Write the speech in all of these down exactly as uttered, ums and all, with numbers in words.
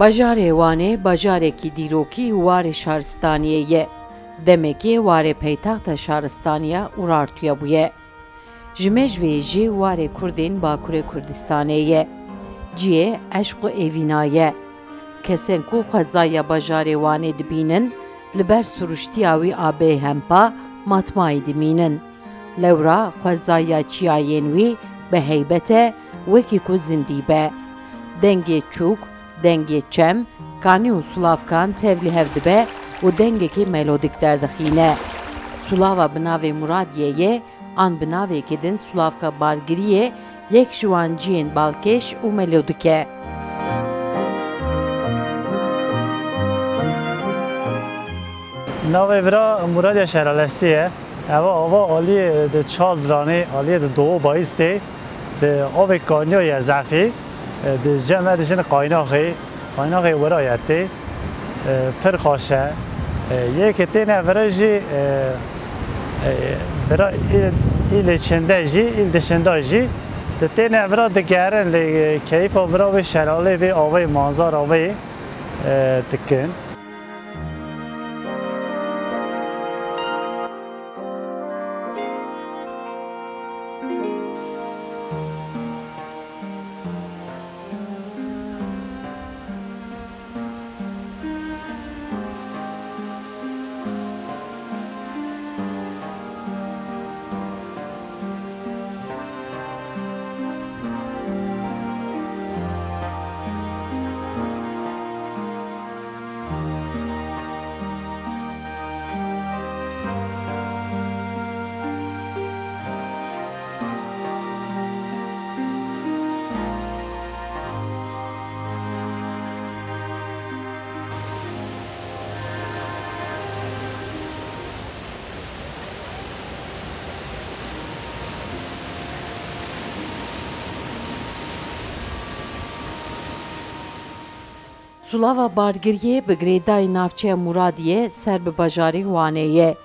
Bajarê Wanê bajarekî dîrokî û warê şaristaniyê ye. Demekê warê peytaxta şaristaniya Urartuya bûye. Ji mêj vê jî warê Kurdên Bakurê Kurdistanê ye. Ciyê eşq û êvîna ye. Kesên ku xwezaya bajarê Wanê dibînin, li ber siruştiya wî a bêhempa matmayî dimînin. Lewra xwezaya çiyayên wî bi heybet e, wekî ku zindî be. Dengê çûk, dengê çem, kanî û sulavkan tev li hev dibe û dengekî melodîk derdixîne. Sulava bi navê Muradiyê yê, an bi navekî din sulavka Bargiriyê, yek ji wan ciyên balkêş û melodîk e. Navê vira Muradiya Şelalesî ye. Eva ava aliyê di Çaldiranê, aliyê di Doğu Bayîstê, di avê Kanya ye zefî, di cem e dijin qaynaxê, qaynaxê wira ye tê, pir xweş e. Yê ke têne vira jî, vira îl, îlê çinde jî, îl dişinda jî, di têne vira digerin, lê keyfa vira vê şelalê, vê avê, manzara vê dikin. Sulava Bargiriyê bi girêdayî navçeya Muradiyê ser bi bajarê Wanê ye.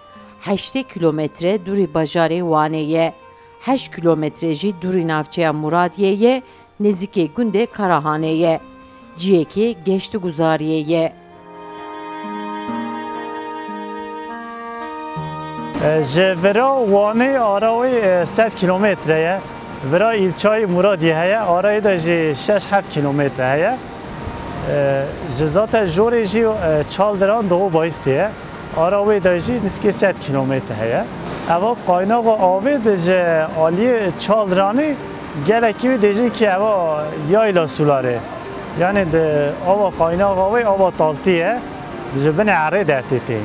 Heştê kîlometre dûrî bajarê Wanê ye. Heşt kîlometre jî dûrî navçeya Muradiyê ye, nêzîkê gundê Karahanê ye. Ciyekê geştiguzaryê ye. E, ji vira Wanê ara wê, e, sed kîlometre ye. Vira îlçayê Muradiyê heye, arayê de jî şeş heft kîlometre heye. E, ji zaten jorê jî, e, Çaldiran Doğu Bayîstê ye. Ara wê de jî nizikê sed kîlometre heye. Eva qaynaxa avê di ji aliyê Çaldiranê gelekî wê dêjin ki eva Yayla Sularê. Yanî di ava qaynaxa wê ava taltî ye, ji binê erê dertê tê.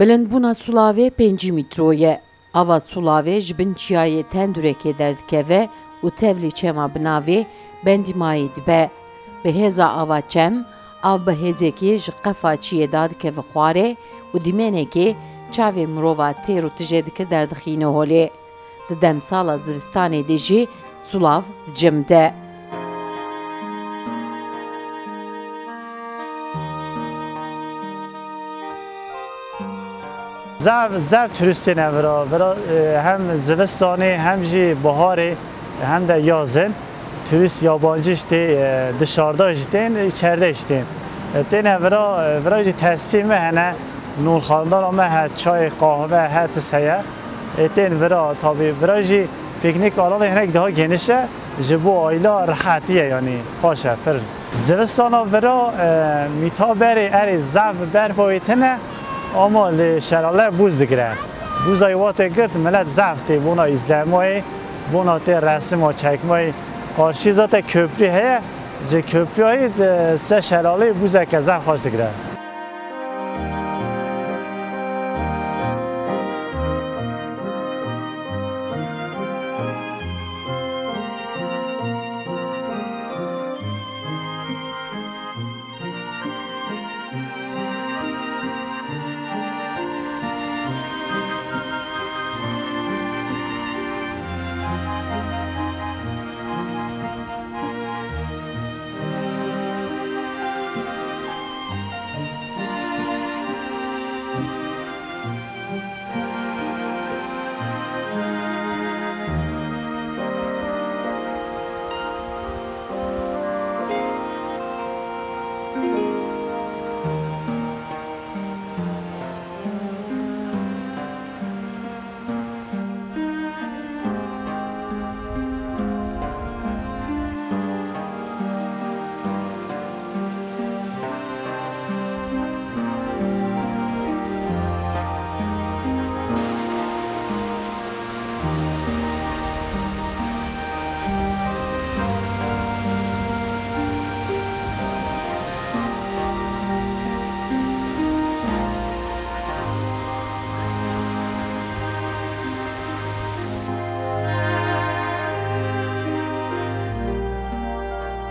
Bilindbûna Sulavê pêncî mîtro ye. Ava Sulavê ji bin çiyayê Tendurekê derdikeve û tevlî çema bi navê Bendîmayê dibe. Bi hêza ava çem, av bi hêzekê ji qefa çiyê dadikeve xwarê û dîmenekê çavê mirova têr û tije dike derdixîne holê. Di demsala zivistanê de jî Sulav dicimde. Zaf, zaf turîst têne vira. Vira, e, hem zivistanê, hem jî biharê, hem de yazin. Turîst yabancî jî tê, e, dışarda jî tên, içeride jî tên. E, têne vira, e, vira jî tesî me hene, nûrxandana me he, çay, qahve, her tişt heye. E, tên vira, tabî, vira jî piknik alanê hinek daha geniş e. Ji bo aîla rehetî ye, yanî xweş e, pir. Zivistana vira, e, mîta berê erê zaf berfa wê tune, ama li şelale bûz digire. Bûza wê wextê girt, milet zaf tê bona îzlemayê, bona tê resima çekmayê. Qarşî zaten köprü heye, ji köprüyayê, e, ser şelaleyê bûzeke zaf xweş digire.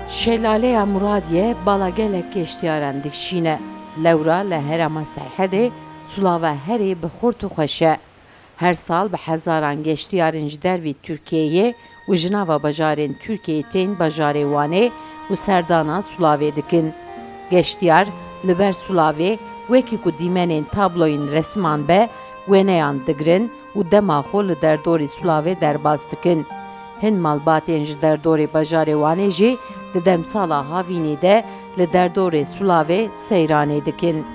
Şelaleya Muradiye bala gelek geştiyaran dikişîne. Lewra li herêma Serhedê Sulava herê bi xurt û xweş e. Her sal bi hezaran geştiyarên ji dervî Tirkiyeyê û ji nava bajarên Tirkiyeyê tên bajarê Wanê û serdana Sulavê dikin. Geştiyar li ber Sulavê wekî ku dîmenên tabloyên resiman be, wêneyan digirin û dema xwe li derdorê Sulavê derbas dikin. Hin malbatên ji derdorê bajarê Wanê jî di demsala havînê de li derdorê Sulavê seyranê dikin.